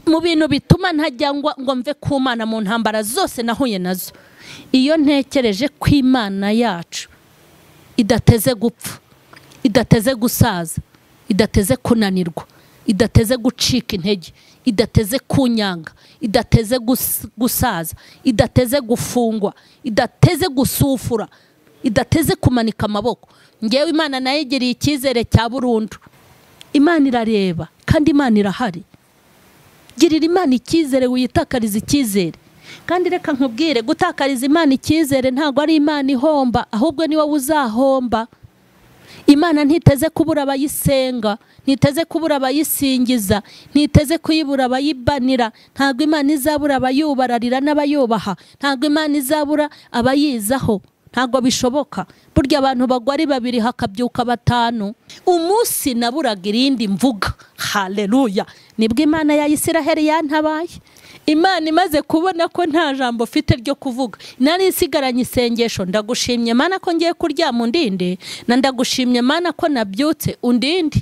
Mu bintu bituma ntajya ngo mve ku Mana mu ntambara zose nahuye nazo, iyo ntekereje ko Imana yacu idateze gupfa, idateze gusaza, idateze kunanirwa, idateze gucika intege, idateze kunyanga, idateze gusaza, idateze gufungwa, idateze gusufura, idateze kumanika amaboko, ngewe Imana nayigiriye icyizere cya burundu. Imana irareba kandi Imana irahari. Girira Imana icyizere, wiyitakariza icyizere. Kandi reka nkubwire, gutakariza Imana icyizere ntabwo ari Imana ihomba, ahubwo ni wowe uzahomba. Imana ntiteze kubura abayisenga, ntiteze kubura abayisingiza, ntiteze kuyibura abayibanira. Ntabwo Imana izabura abayubararira n'abayubaha, ntabwo Imana izabura abayizaho, ntabwo bishoboka. Burya abantu bagwa ari babiri hakabyuka batanu. Umunsi naburaga irindi mvuga haleluya, nibwo Imana ya Isiraheli yantabaye. Imana imaze kubona ko nta jambo mfite ryo kuvuga, nari nsigaranye isengesho, ndagushimye Mana ko ngiye kuryama undinde, na ndagushimye Mana ko nabyutse undinde.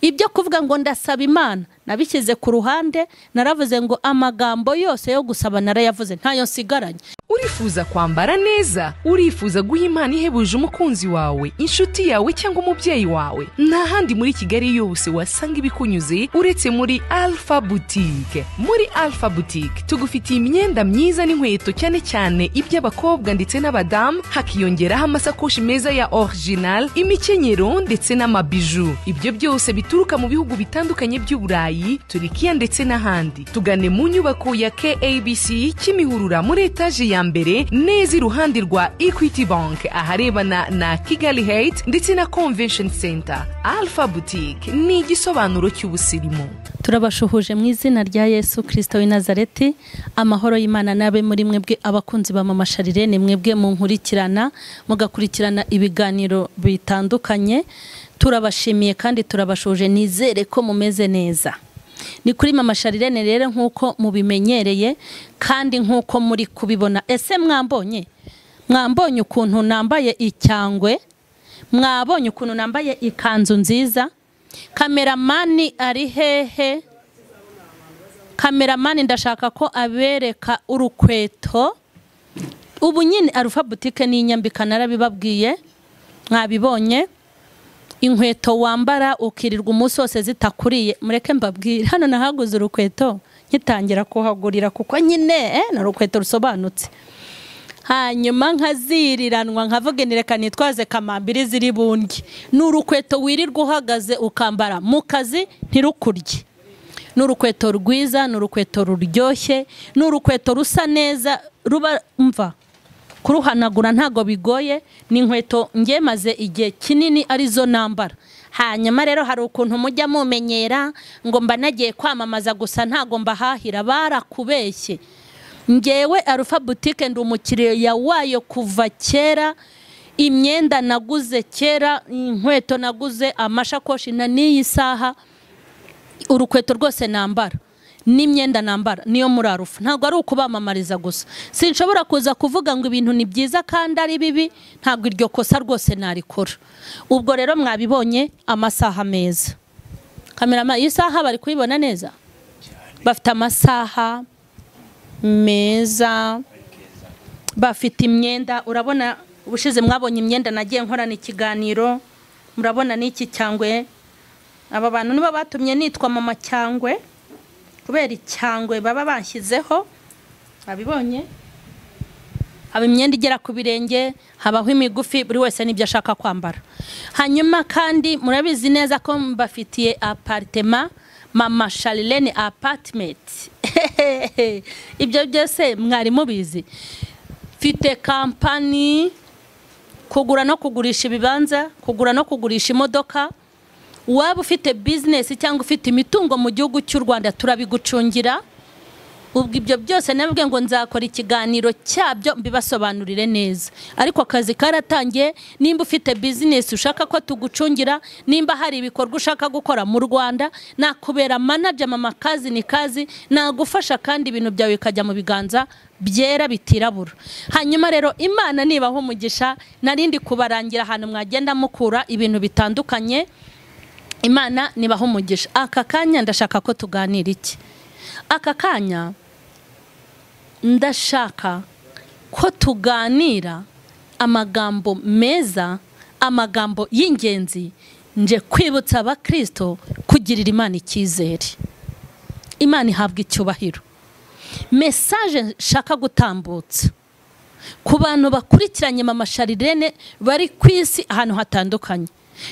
Ibyo kuvuga ngo ndasaba Imana nabishyize ku ruhande, naravuze ngo amagambo yose yo gusaba narayavuze, ntayo nsigaranye. Urifuza kwambara neza, urifuza guha Imana ihebuje umukunzi wawe, inshuti yawe cyangwa umubyeyi wawe, nta handi muri Kigali yose wasanga ibikunyuze uretse muri Alpha Boutique. Muri Alpha Boutique tugufitiye imyenda myiza n'inkweto, cyane cyane iby'abakobwa ndetse n'abadamu, hakiyongeraho amasakoshi meza ya original, imikenyero ndetse n'amabiju. Ibyo byose bituruka mu bihugu bitandukanye by'Uburayi, Turikiya ndetse n'ahandi. Tugane mu nyubako ya KABC Kimihurura muri etaje ya mbere, neza iruhande rwa Equity Bank, aharebana na Kigali Heights ndetse na Convention Center. Alpha Boutique ni igisobanuro cy'ubusirimu. Turabashuhuje mu izina rya Yesu Kristo w'i Nazareti. Amahoro y'Imana nabe muri mwebwe abakunzi ba Mama Charlene, mwebwe mu nkurikirana mugakurikirana ibiganiro bitandukanye. Turabashimiye kandi turabashuje, nizere ko mumeze neza. Ni kuri Mama Charlene rero nkuko mubimenyereye kandi nkuko muri kubibona. Ese mwambonye? Mwambonye ukuntu nambaye icyangwe? Mwabonye ukuntu nambaye ikanzu nziza? Kameramani ari hehe? Kameramani ndashaka ko abereka urukweto. Ubu nyine Alpha Boutique ni inyambika, narabibabwiye, mwabibonye. Inkweto wambara ukirirwa umunsi wose zitakuriye. Mureke mbabwire, hano nahaguze urukweto nkitangira kuhagurira kuko nyine na urukweto rusobanutse. Hanyuma nkaziriranwa nkavuga nireka nitwaze kamambiri ziri bundye. N'urukweto wirirwa uhagaze ukambara mu kazi ntirukurye. N'urukweto rwiza, n'urukweto ruryoshye, n'urukweto rusa neza, ruba mva kuruhanagura ntago bigoye. Ni inkweto nge maze igihe kinini arizo nambara. Hanyuma rero hari ukuntu mujya mumenyera ngo mba nagiye kwamamaza gusa ntago mbahahira, barakubeshye. Ngewe Alpha Boutique ndi umukiriya wayo kuva kera. Imyenda naguze kera, inkweto naguze, amashakoshi na n'iyi saha, urukweto rwose nambara n'imyenda nambara niyo muri Alpha. Ntabwo ari ukubamamariza gusa, sinshobora kuza kuvuga ngo ibintu ni byiza kandi ari bibi, ntabwo iryo kosa rwose narikora. Ubwo rero mwabibonye amasaha meza. Kamerama, iyi saha bari kuyibona neza? Bafite amasaha meza, bafite imyenda. Urabona ubushize mwabonye imyenda nagiye nkorana ikiganiro, murabona n'iki cyangwe. Aba bantu nibo batumye nitwa Mama Cyangwe kubera icyangwe baba banshyizeho. Abibonye haba imyenda igera ku birenge, habaho imigufi, buri wese nibyo ashaka kwambara. Hanyuma kandi murabizi neza ko mbafitiye apartment, Mama Charlene apartment. Ibyo byose mwari mubizi. Mfite kampani, kugura no kugurisha ibibanza, kugura no kugurisha imodoka. Waba ufite business cyangwa ufite imitungo mu gihugu cy'u Rwanda turabigucungira. Ubwo ibyo byose nabwe ngo nzakora ikiganiro cyabyo mbibasobanurire neza. Ariko akazi karatangiye. Nimba ufite business ushaka ko tugucungira, nimba hari ibikorwa ushaka gukora mu Rwanda, nakubera manager mama kazi ni kazi, nagufasha kandi ibintu byawe bikajya mu biganza byera bitirabura. Hanyuma rero Imana nibaho umugisha, narindi kubarangira ahantu mwagenda mukura ibintu bitandukanye. Imana nibaho umugisha. Aka kanya ndashaka ko tuganira iki? Aka kanya ndashaka ko tuganira amagambo meza, amagambo y'ingenzi, nje kwibutsa abakristo kugirira Imana icyizere. Imana ihabwa icyubahiro. Message nshaka gutambutsa ku bantu bakurikiranye Mama Charlene bari ku isi ahantu hatandukanye,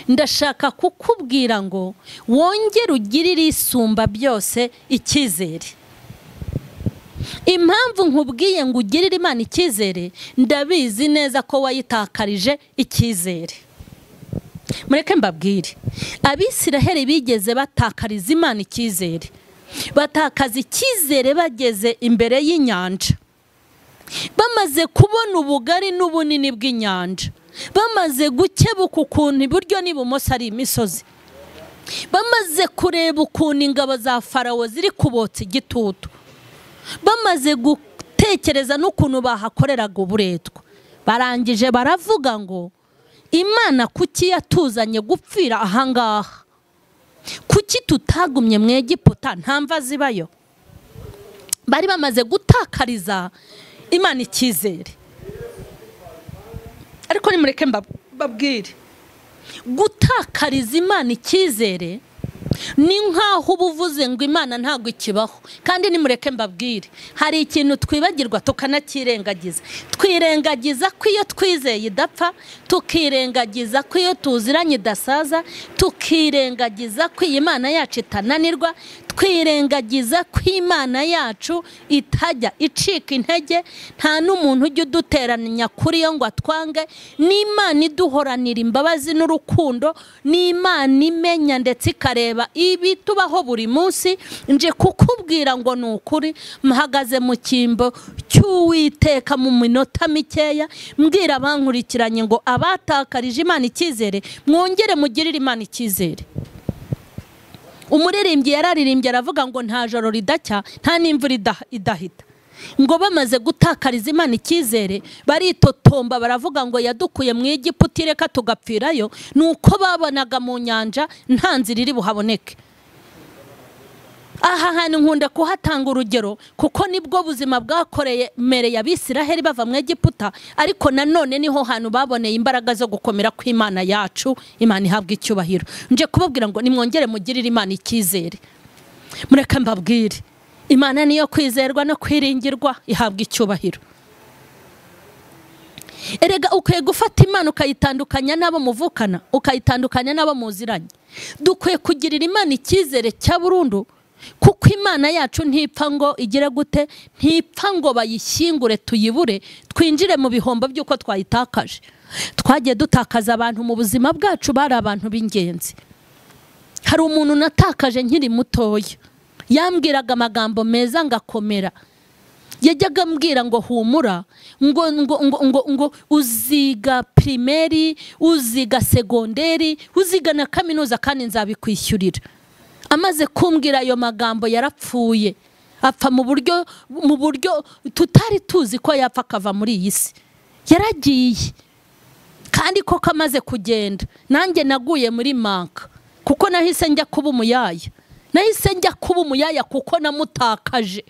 ndashaka kukubwira ngo wongere ugirire isumba byose icyizere. Impamvu nkubwiye ngo ugirire Imana icyizere, ndabizi neza ko wayitakarije icyizere. Mureke mbabwire, Abisiraheli bigeze batakariza Imana icyizere, batakaza icyizere bageze imbere y'inyanja, bamaze kubona ubugari n'ubunini bw'inyanja, bamaze gukebuka ukuntu iburyo n'ibumoso ari imisozi, bamaze kureba ukuntu ingabo za Farawo ziri kubotsa igitutu, bamaze gutekereza n'ukuntu bahakoreraga uburetwa, barangije baravuga ngo Imana kuki yatuzanye gupfira ahangaha? Kuki tutagumye mu Egiputa nta mva zibayo? Bari bamaze gutakariza Imana icyizere. Ariko nimureke mbabwire, gutakariza Imana icyizere ni nkaho ubuvuze ngo Imana ntago ikibaho. Kandi nimureke mbabwire, hari ikintu twibagirwa tukanakirengagiza. Twirengagiza ko iyo twizeye idapfa, tukirengagiza ko iyo tuziranye idasaza, tukirengagiza ko Imana yacu itananirwa, twirengagiza ko Imana yacu itajya icika intege, nta n'umuntu ujya uduteranya kuri yo ngo atwange. N'Imana iduhoranira imbabazi n'urukundo, n'Imana imenya ndetse ikareba ibitubaho buri munsi. Nje kukubwira ngo ni ukuri, mpagaze mu cyimbo cy'Uwiteka mu minota mikeya, mbwira abankurikiranye ngo abatakarije Imana icyizere, mwongere mugirire Imana icyizere. Umuririmbyi yararirimbye aravuga ngo nta joro ridacya, nta n'imvura idahita. Ngo bamaze gutakariza Imana icyizere, baritotomba baravuga ngo yadukuye mu Egiputa reka tugapfirayo, nuko babonaga mu nyanja nta nzira iri buhaboneke. Aha hantu nkunda kuhatanga urugero kuko nibwo buzima bwakoreye mere y'Abisiraheli bava mu Egiputa, ariko nanone niho hantu baboneye imbaraga zo gukomera kw'Imana yacu. Imana ihabwa icyubahiro. Nje kubabwira ngo nimwongere mugirire Imana icyizere. Mureke mbabwire, Imana niyo kwizerwa no kwiringirwa, ihabwa icyubahiro. Erega ukwiye gufata Imana ukayitandukanya n'abo muvukana, ukayitandukanya n'abo muziranye. Dukwiye kugirira Imana icyizere cya burundu, kuko Imana yacu ntipfa ngo igire gute, ntipfa ngo bayishyingure tuyibure, twinjire mu bihombo by'uko twayitakaje. Twagiye dutakaza abantu mu buzima bwacu bari abantu b'ingenzi. Hari umuntu natakaje nkiri mutoya, yambwiraga amagambo meza ngakomera, yajyaga ambwira ngo humura, ngo ngo ngo ngo ngo uziga primeri, uziga segonderi, uziga na kaminuza kandi nzabikwishyurira. Amaze kumbwira ayo magambo yarapfuye, apfa mu buryo tutari tuzi ko yapfa akava muri iyi si. Yaragiye, kandi koko amaze kugenda nanjye naguye muri manka, kuko nahise njya kuba umuyaya. Nahise njya kuba umuyaya kuko namutakaje.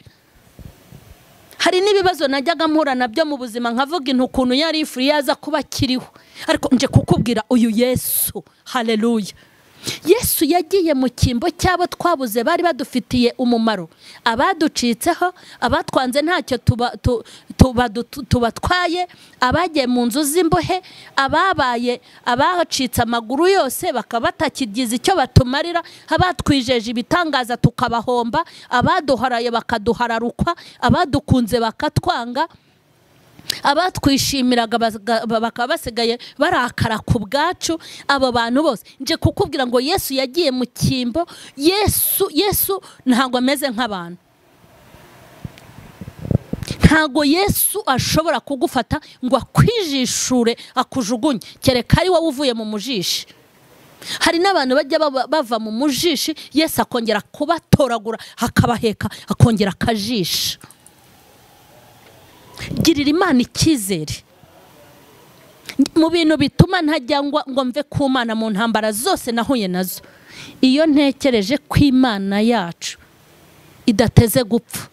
Hari n'ibibazo najyaga mpura nabyo mu buzima nkavuga intu ukuntu yari ifu yaza kuba akiriho, ariko nje kukubwira uyu Yesu, haleluya. Yesu yagiye mu cyimbo cy'abo twabuze bari badufitiye umumaro, abaducitseho, abatwanze ntacyo tubatwaye, abagiye mu nzu z'imbohe, ababaye abacitse amaguru yose bakaba batakigize icyo batumarira, abatwijeje ibitangaza tukabahomba, abaduharaye bakaduhararukwa, abadukunze bakatwanga, abatwishimiraga bakaba basigaye barakara ku bwacu. Abo bantu bose nje kukubwira ngo Yesu yagiye mu cyimbo. Yesu ntabwo ameze nk'abantu. Ntabwo Yesu ashobora kugufata ngo akwijishure akujugunye, kereka ari wowe uvuye mu mujishi. Hari n'abantu bajya bava mu mujishi, Yesu akongera kubatoragura akabaheka, akongera akajisha. Girira Imana icyizere. Mu bintu bituma ntajya ngo mve ku Mana mu ntambara zose nahuye nazo, iyo ntekereje ko Imana yacu idateze gupfa,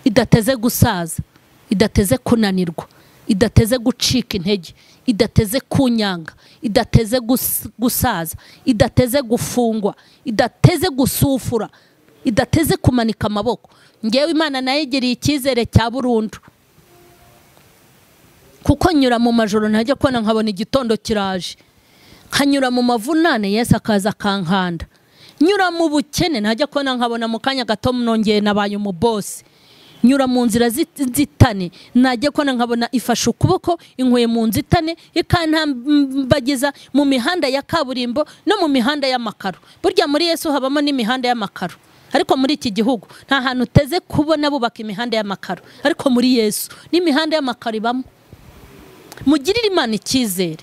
idateze gusaza, idateze kunanirwa, idateze gucika intege, idateze kunyanga, idateze gusaza, idateze gufungwa, idateze gusufura, idateze kumanika amaboko. Ngewe Imana nayigiriye icyizere cya burundu, kuko nyura mu majoro ntajya kubona nkabona igitondo kiraje, nkanyura mu mavunane Yesu akaza akankanda, nyura mu bukene ntajya kubona nkabona mu kanya gato nongeye nabaye umubosi, nyura mu nzira z'inzitane najya kubona nkabona ifashe ukuboko inkuye mu nzitane ikantambagiza mu mihanda ya kaburimbo no mu mihanda y'amakaro. Burya muri Yesu habamo n'imihanda y'amakaro, ariko muri iki gihugu nta hantu uteze kubona bubaka imihanda y'amakaro, ariko muri Yesu n'imihanda y'amakaro ibamo. Mugirire Imana icyizere.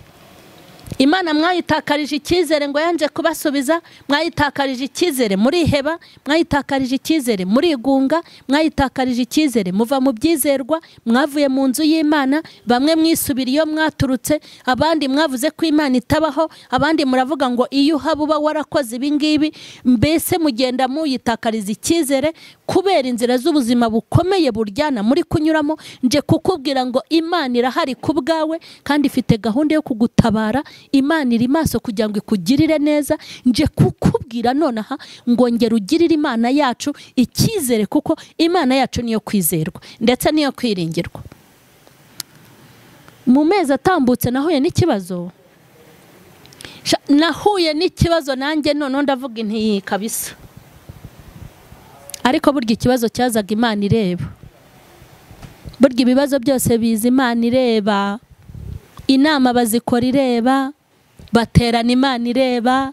Imana mwayitakarije icyizere ngo yanje kubasubiza, mwayitakarije icyizere muriheba, mwayitakarije icyizere murigunga, mwayitakarije icyizere muva mu byizerwa, mwavuye mu nzu y'Imana, bamwe mwisubira iyo mwaturutse, abandi mwavuze ko Imana itabaho, abandi muravuga ngo iyo uhaba uba warakoze ibi ngibi. Mbese mugenda muyitakariza icyizere kubera inzira z'ubuzima bukomeye buryana muri kunyuramo. Nje kukubwira ngo Imana irahari ku bwawe kandi ifite gahunda yo kugutabara. Imana iri maso kugira ngo ikugirire neza. Nje kukubwira nonaha ngo ngera ugirire Imana yacu icyizere, kuko Imana yacu niyo kwizerwa ndetse niyo kwiringirwa. Mu mezi atambutse nahuye n'ikibazo, nahuye n'ikibazo nanjye none ndavuga inti kabisa, ariko burya ikibazo cyazaga Imana ireba. Burya ibibazo byose biza Imana ireba, inama bazikora ireba, baterana Imana ireba,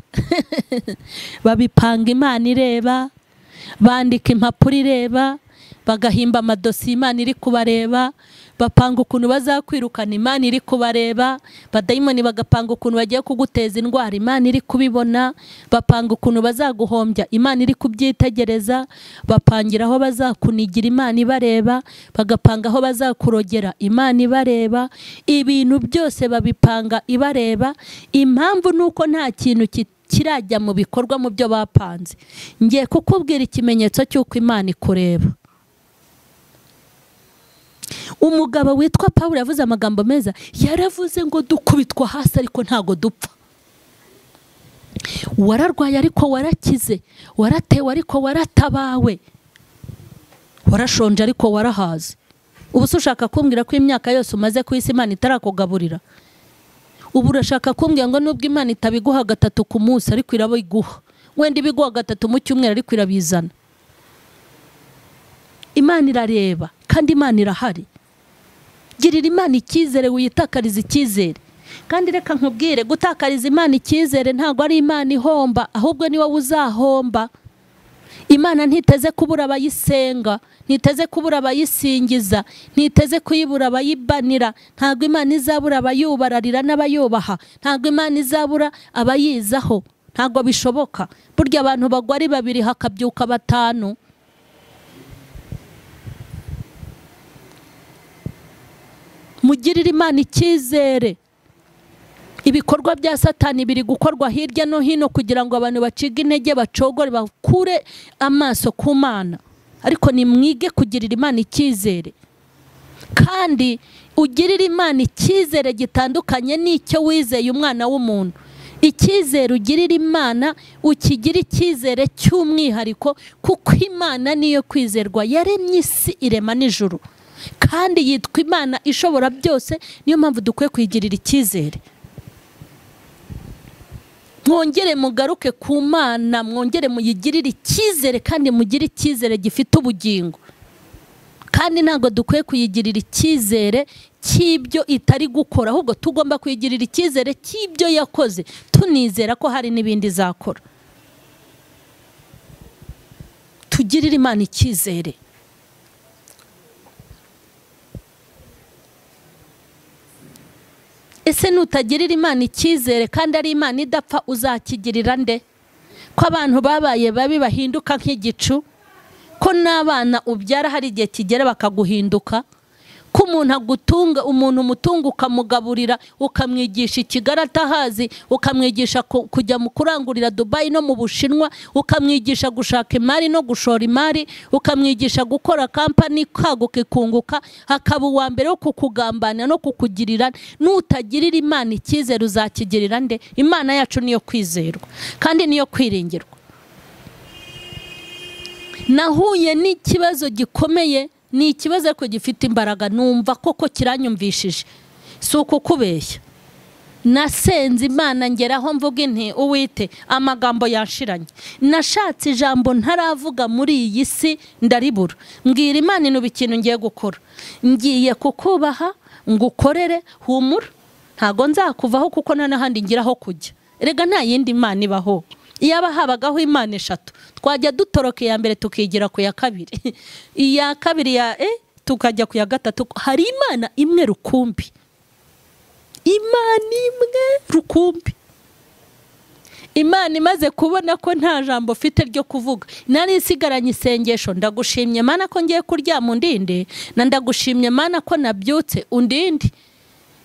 babipanga Imana ireba, bandika impapuro ireba, bagahimba amadosiye Imana iri kubareba, bapanga ukuntu bazakwirukana Imana iri kubareba, badayimoni bagapanga ukuntu bagiye kuguteza indwara Imana iri kubibona, bapanga ukuntu bazaguhombya Imana iri kubyitegereza, bapangira aho bazakunigira Imana ibareba, bagapanga aho bazakurogera Imana ibareba. Ibintu byose babipanga ibareba. Impamvu nuko nta kintu kirajya mu bikorwa mu byo bapanze. Ngiye kukubwira ikimenyetso cy'uko Imana ikureba. Umugabo witwa Pawulo yavuze amagambo meza, yaravuze ngo dukubitwa hasi ariko ntago dupfa. Wararwaye ariko warakize, waratewe ariko waratabawe, warashonje ariko warahaze. Ubu se ushaka kumbwira ko imyaka yose umaze ku isi Imana itarakugaburira? Ubu urashaka kumbwira ngo nubwo Imana itabiguha gatatu ku munsi ariko irabiguha, wenda ibiguha gatatu mu cyumweru ariko irabizana. Imana irareba kandi Imana irahari. Girira Imana icyizere, wiyitakariza icyizere. Kandi reka nkubwire, gutakariza Imana icyizere ntago ari Imana ihomba, ahubwo ni wowe uzahomba. Imana ntiteze kubura abayisenga, ntiteze kubura abayisingiza, ntiteze kuyibura abayibanira. Ntago Imana izabura abayubararira n'abayubaha, ntago Imana izabura abayizaho, ntago bishoboka. Burya abantu bagwa ari babiri hakabyuka batanu. Mugirire Imana icyizere. Ibikorwa bya Satani biri gukorwa hirya no hino kugira ngo abantu bacige intege, bacogore, bakure amaso ku Mana. Ariko nimwige kugirira Imana icyizere. Kandi ugirire Imana icyizere gitandukanye n'icyo wizeye umwana w'umuntu. Icyizere ugirira Imana ukigira icyizere cy'umwihariko, kuko Imana niyo kwizerwa, yaremye isi irema n'ijuru, kandi yitwa Imana ishobora byose. Niyo mpamvu dukwiye kuyigirira icyizere. Mwongere mugaruke ku Mana, mwongere muyigirire icyizere, kandi mugire icyizere gifite ubugingo. Kandi ntabwo dukwiye kuyigirira icyizere cy'ibyo itari gukora, ahubwo tugomba kuyigirira icyizere cy'ibyo yakoze, tunizera ko hari n'ibindi izakora. Tugirire Imana icyizere. Ese nutagirira Imana icyizere kandi ari Imana idapfa, uzakigirira nde? Ko abantu babaye babi bahinduka nk'igicu, ko n'abana ubyara hari igihe kigera bakaguhinduka, Ko umuntu agutunga, umuntu umutunga ukamugaburira, ukamwigisha Kigali atahazi, ukamwigisha kujya mu kurangurira Dubai no mu Bushinwa, ukamwigisha gushaka imari no gushora imari, ukamwigisha gukora kampani kaguka ikunguka, akaba uwa mbere wo kukugambana no kukugirira. Nutagirira Imana icyizere uzakigirira nde? Imana yacu niyo kwizerwa kandi niyo kwiringirwa. Nahuye n'ikibazo gikomeye, ni ikibazo ariko gifite imbaraga, numva koko kiranyumvishije, si ukukubeshya. Nasenze Imana ngeraho mvuga inti Uwite, amagambo yanshiranye, nashatse ijambo ntaravuga muri iyi si ndaribura. Mbwira Imana inuba ikintu ngiye gukora, ngiye kukubaha ngukorere, humura ntago nzakuvaho kuko nta n'ahandi ngiraho kujya. Erega nta yindi Imana ibaho. Iyaba habagaho Imana eshatu twajya dutoroka iya mbere tukigira ku ya kabiri, iya kabiri ya tukajya ku ya gatatu. Hari Imana imwe rukumbi, Imana imwe rukumbi. Imana imaze kubona ko nta jambo mfite ryo kuvuga, nari nsigaranye isengesho, ndagushimye Mana ko ngiye kuryama undinde, na ndagushimye Mana ko nabyutse undinde.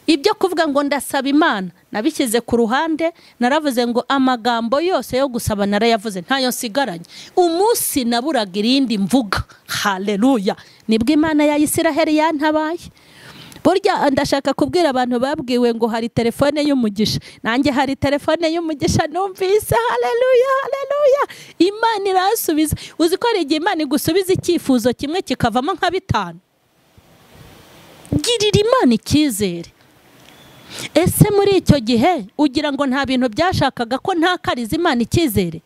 Ibyo kuvuga ngo ndasaba Imana nabishyize ku ruhande, naravuze ngo amagambo yose yo gusaba narayavuze, ntayo nsigaranye. Umunsi naburaga irindi mvuga, haleluya, nibwo Imana ya Isiraheli yantabaye. Burya ndashaka kubwira abantu babwiwe ngo hari telefone y'umugisha, nanjye hari telefone y'umugisha numvise, haleluya, haleluya. Imana irasubiza. Uzi ko hari igihe Imana igusubiza icyifuzo kimwe kikavamo nka bitanu. Girira Imana icyizere. Ese muri icyo gihe ugira ngo nta bintu byashakaga ko ntakariza Imana icyizere?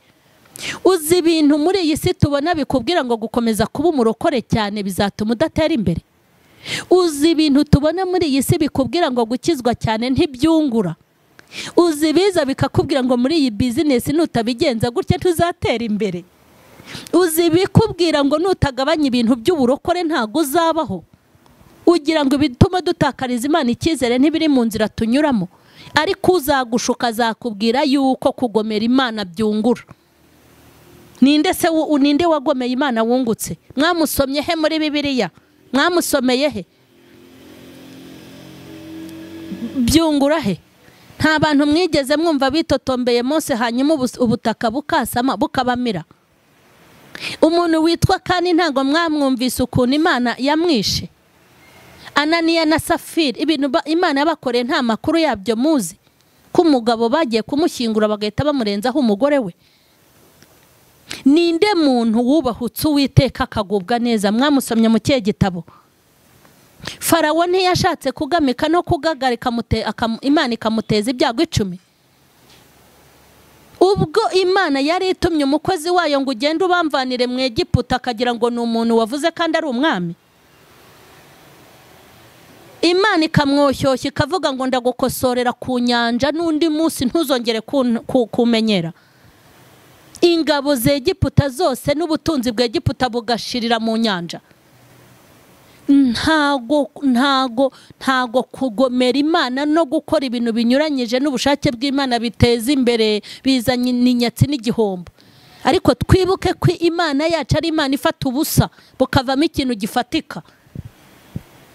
Uzi ibintu muri iyi si tubona bikubwira ngo gukomeza kuba umurokore cyane bizatuma udatera imbere? Uzi ibintu tubona muri iyi si bikubwira ngo gukizwa cyane ntibyungura? Uzi biza bikakubwira ngo muri iyi bizinesi nutabigenza gutya ntuzatera imbere? Uzi bikubwira ngo nutagabanya ibintu by'uburokore ntago uzabaho? Ugira ngo ibituma dutakariza Imana icyizere ntibiri mu nzira tunyuramo? Ariko uzagushuka azakubwira yuko kugomera Imana byungura. Ninde se ninde wagomeye Imana wungutse? Mwamusomye he muri Bibiliya? Mwamusomeye he? Byungura he? Nta bantu mwigeze mwumva bitotombeye Mose hanyuma ubutaka bukasama bukabamira? Umuntu witwa Kani ntago mwamwumvise ukuntu Imana yamwishe? Ananiya na Safira, ibintu Imana yabakoreye nta makuru yabyo muzi? Ko umugabo bagiye kumushyingura bagahita bamurenzaho umugore we. Ninde muntu wubahutse Uwiteka akagubwa neza? Mwamusomye mu kihe gitabo? Farawo ntiyashatse kugamika no kugagarika Imana ikamuteza ibyago 10. Ubwo Imana yari itumye umukozi wayo ngo ugende ubamvanire mu Egiputa, akagira ngo ni umuntu wavuze kandi ari umwami. Imana ikamwoshyushya ikavuga ngo ndagukosorera ku nyanja n'undi munsi ntuzongere kumenyera. Ingabo z'Egiputa zose n'ubutunzi bw'Egiputa bugashirira mu nyanja. Ntago kugomera Imana no gukora ibintu binyuranyije n'ubushake bw'Imana biteza imbere, bizanye n'inyatsi n'igihombo. Ariko twibuke ko Imana yacu ari Imana ifata ubusa bukavamo ikintu gifatika.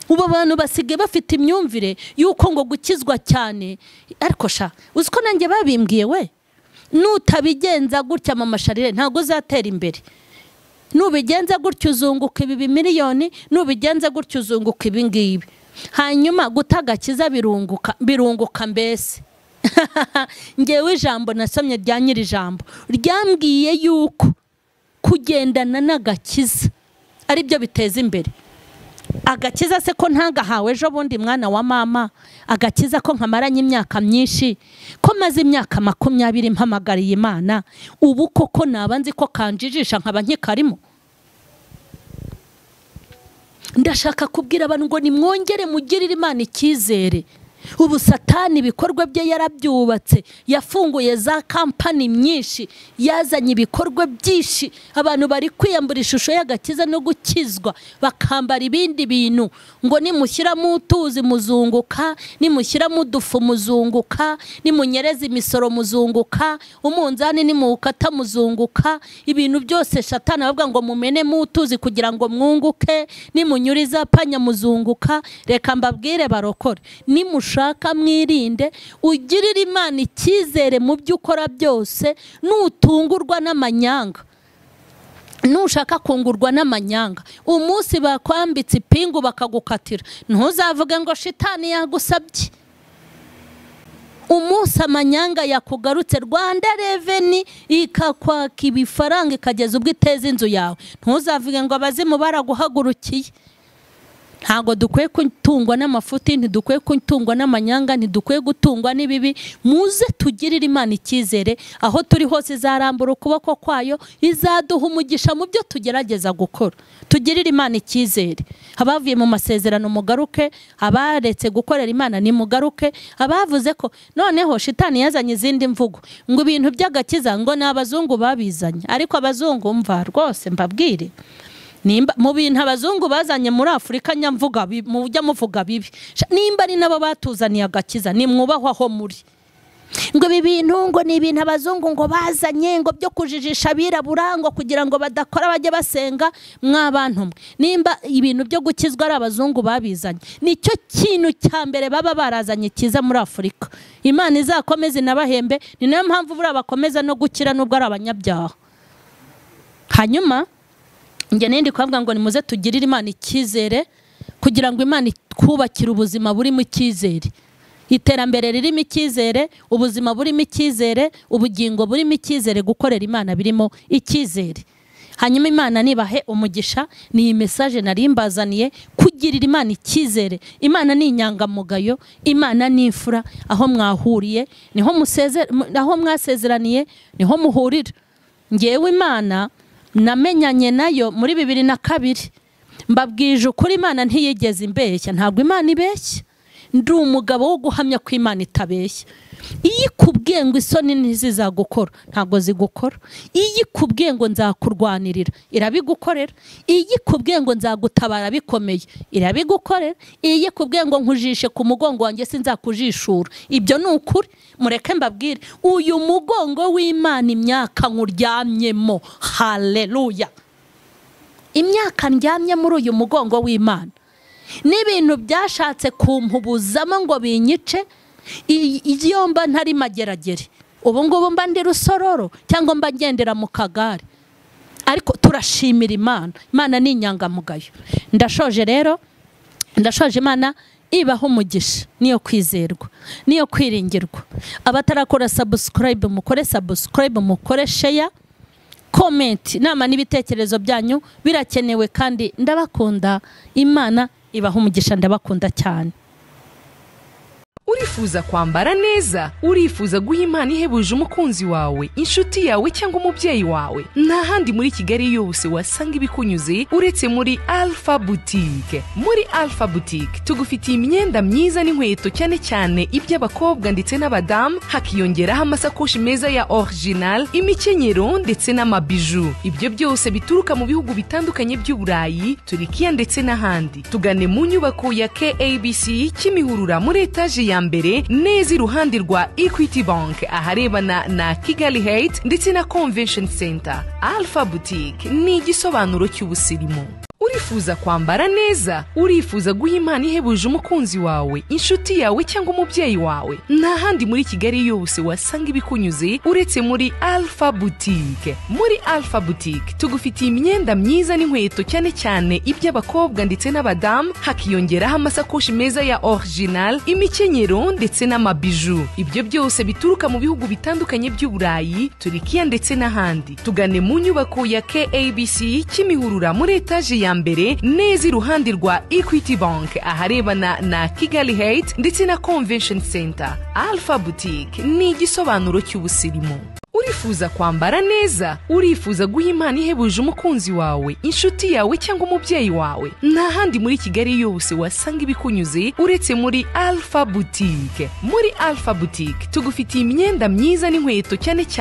Ubu abantu basigaye bafite imyumvire yuko ngo gukizwa cyane, ariko sha uzi ko nanjye babimbwiye we, nutabigenza gutya mama Sharire ntago uzatera imbere, nubigenza gutya uzunguka ibi miliyoni, nubigenza gutya uzunguka ibi ngibi. Hanyuma gutagakiza birunguka mbese. Ngewe ijambo nasomye rya nyiri ijambo ryambwiye yuko kugendana n'agakiza ari byo biteza imbere. Agakiza se ko ntagahawe ejo bundi mwana wa mama, agakiza ko nkamaranye imyaka myinshi, ko maze imyaka 20 mpamagariye Imana, ubu koko naba nzi ko kanjijisha nkaba nkikarimo? Ndashaka kubwira abantu ngo nimwongere mugirire Imana icyizere. Ubu Satani ibikorwa bye yarabyubatse, yafunguye za kampani nyinshi, yazanye ibikorwa byinshi. Abantu bari kwiyambura ishusho y'agakiza no gukizwa, bakambara ibindi bintu ngo nimushyiramo utuzi muzunguka, nimushyiramo udufu muzunguka, nimunyereza imisoro muzunguka, umunzani nimuwukata muzunguka. Ibintu byose Satani abavuga ngo mumenemo utuzi kugira ngo mwunguke, nimunyuriza panya muzunguka. Reka mbabwire barokore, nimushaka mwirinde, ugirire Imana icyizere mu byo ukora byose. Nutungurwa n'amanyanga, nushaka kungurwa n'amanyanga, umunsi bakwambitse ipingu bakagukatira, ntuzavuge ngo shitani yagusabye. Umunsi amanyanga yakugarutse, Rwanda Revenue ikakwaka ibifaranga ikageza ubwo iteza inzu yawe, ntuzavuge ngo abazimu baraguhagurukiye. Ntabwo dukwiye gutungwa n'amafuti, ntidukwiye gutungwa n'amanyanga, ntidukwiye gutungwa n'ibibi. Muze tugirire Imana icyizere, aho turi hose izarambura ukuboko kwayo, izaduha umugisha mu byo tugerageza gukora. Tugirire Imana icyizere. Abavuye mu masezerano mugaruke, abaretse gukorera Imana nimugaruke, abavuze ko noneho shitani yazanye izindi mvugo ngo ibintu by'agakiza ngo ni abazungu babizanye. Ariko abazungu mva rwose mbabwire, nimba mu bintu abazungu bazanye muri Afurika nyamvuga mujya muvuga bibi, nimba ari nabo batuzaniye agakiza nimwubahwa aho muri. Ngo ibi bintu ngo ni ibintu abazungu ngo bazanye ngo byo kujijisha abirabura ngo kugira ngo badakora bajye basenga. Mwabantu mwe, nimba ibintu byo gukizwa ari abazungu babizanye, nicyo kintu cya mbere baba barazanye kiza muri Afurika. Imana izakomeze inabahembe. Ni nayo mpamvu buriya bakomeza no gukira nubwo ari abanyabyaha. Hanyuma njye nindi kwavuga ngo nimuze tugirire Imana icyizere, kugira ngo Imana itwubakire ubuzima burimo icyizere, iterambere ririmo icyizere, ubuzima burimo icyizere, ubugingo burimo icyizere, gukorera Imana birimo icyizere. Hanyuma Imana nibahe umugisha. Ni iyi message nari mbazaniye, kugirira Imana icyizere. Imana ni inyangamugayo, Imana ni imfura. Aho mwahuriye niho aho mwasezeraniye niho muhurira. Ngewe Imana namenyanye nayo muri 2002. Mbabwije ukuri, Imana ntiyigeze imbeshya. Ntabwo Imana ibeshya. Ndi umugabo wo guhamya ko Imana itabeshya. Iyo ikubwiye ngo isoni ntizizagukora, ntabwo zigukora. Iyo ikubwiye ngo nzakurwanirira, irabigukorera. Iyo ikubwiye ngo nzagutabara bikomeye, irabigukorera. Iyo ikubwiye ngo nkujishe ku mugongo wanjye sinzakujishura, ibyo ni ukuri. Mureke mbabwire, uyu mugongo w'Imana imyaka nkuryamyemo, haleluya, imyaka ndyamye muri uyu mugongo w'Imana, n'ibintu byashatse kumpubuzamo ngo binyice, iyo mba ntari mageragere ubu ngubu mba ndi Rusororo cyangwa mba ngendera mu kagare. Ariko turashimira Imana, Imana ni inyangamugayo. Ndashoje rero, ndashoje. Imana ibaho umugisha, niyo kwizerwa, niyo kwiringirwa. Abatarakora subscribe mukore subscribe, mukore share, comment, inama n'ibitekerezo byanyu birakenewe, kandi ndabakunda. Imana ibaho umugisha, ndabakunda cyane. Urifuza kwambara neza, urifuza guha Imana ihebuje umukunzi wawe, inshuti yawe cyangwa umubyeyi wawe, nta handi muri Kigali yose wasanga ibikunyuze uretse muri Alpha Boutique. Muri Alpha Boutique tugufitiye imyenda myiza n'inkweto, cyane cyane iby'abakobwa ndetse n'abadamu, hakiyongeraho amasakoshi meza ya original, imikenyero ndetse n'amabiju. Ibyo byose bituruka mu bihugu bitandukanye by'Uburayi, Turikiya ndetse n'ahandi. Tugane mu nyubako ya KABC Kimihurura muri etaje ya mbere, neza iruhande rwa Equity Bank, aharebana na Kigali Heights ndetse na Convention Center. Alpha Boutique ni igisobanuro cy'ubusirimu. Urifuza kwambara neza, urifuza guha Imana ihebuje umukunzi wawe, inshuti yawe cyangwa umubyeyi wawe, nta handi muri Kigali yose wasanga ibikunyuze uretse muri Alpha Boutique. Muri Alpha Boutique tugufitiye imyenda myiza n'inkweto, cyane cyane iby'abakobwa ndetse n'abadamu, hakiyongeraho amasakoshi meza ya original, imikenyero ndetse n'amabiju. Ibyo byose bituruka mu bihugu bitandukanye by'Uburayi, Turikiya ndetse n'ahandi. Tugane mu nyubako ya KABC Kimihurura muri etaje ya mbere, neza iruhande rwa Equity Bank, aharebana na Kigali Heights ndetse na Convention Center. Alpha Boutique ni igisobanuro cy'ubusirimu. Urifuza kwambara neza? Urifuza guha impano ihebuje umukunzi wawe, inshuti yawe cyangwa umubyeyi wawe? Nta handi muri Kigali yose wasanga ibikunyuze uretse muri Alpha Boutique. Muri Alpha Boutique tugufitiye imyenda myiza n'inkweto, cyane cyane